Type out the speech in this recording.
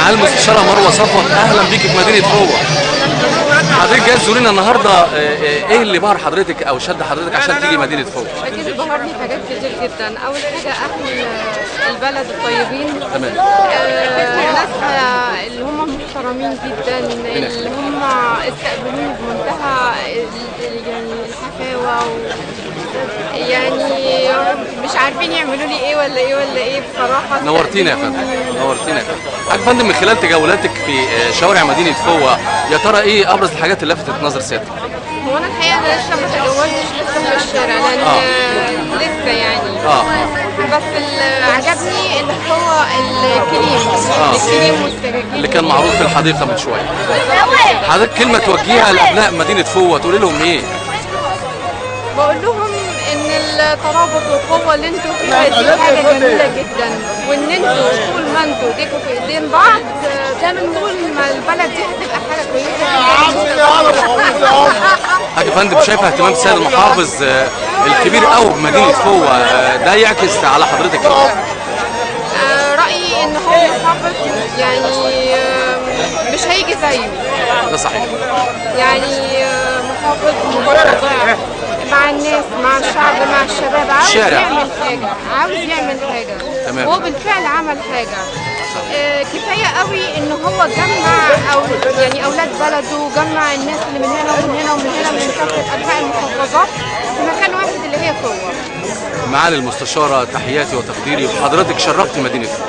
معالي المستشارة مروه صفوت، اهلا بيكي في مدينة فوة. حضرتك جاي تزورينا النهارده، ايه اللي بهر حضرتك او شد حضرتك عشان تيجي مدينة فوة؟ اكيد بهرني حاجات كتير جدا. اول حاجة اهل البلد الطيبين، تمام. ناس اللي هم محترمين جدا، اللي هم استقبلوني بمنتهى يعني الحفاوه يعني مش عارفين يعملوا لي ايه ولا ايه ولا ايه بصراحة. نورتينا يا فندم، نورتينا يا فندم. حضرتك يا فندم من خلال تجولاتك في شوارع مدينة فوة، يا ترى ايه ابرز الحاجات اللي لفتت نظر سيادتك؟ هو انا الحقيقة انا لسه ما تجولتش لسه في الشارع لان لسه يعني بس اللي عجبني اللي هو الكليم، الكليم والسجاجيد اللي كان معروض في الحديقة من شوية. حضرتك كلمة توجهيها لابناء مدينة فوة تقولي لهم ايه؟ بقول لهم ان الترابط والقوه اللي انتوا فيها دي حاجة جميلة جدا، وان انتوا طول ما انتوا ايديكوا في ايدين بعض ده من طول ما البلد دي هتبقى حاجة كويسة جدا. حاج فندم، شايفه اهتمام السيد المحافظ الكبير قوي بمدينة فوة، ده يعكس على حضرتك ايه؟ رايي ان هو محافظ يعني مش هيجي زيه. ده صحيح. يعني محافظ متواضع مع الناس، مع الشعب، مع الشباب، عاوز يعمل حاجة، عاوز يعمل حاجة. تمام. وهو بالفعل عمل حاجة. كفاية قوي ان هو جمع او يعني اولاد بلده، جمع الناس اللي من هنا ومن هنا ومن هنا من كافة انحاء المحافظات في مكان واحد اللي هي فوة. معالي المستشارة، تحياتي وتقديري، وحضرتك شرفت مدينة فوة.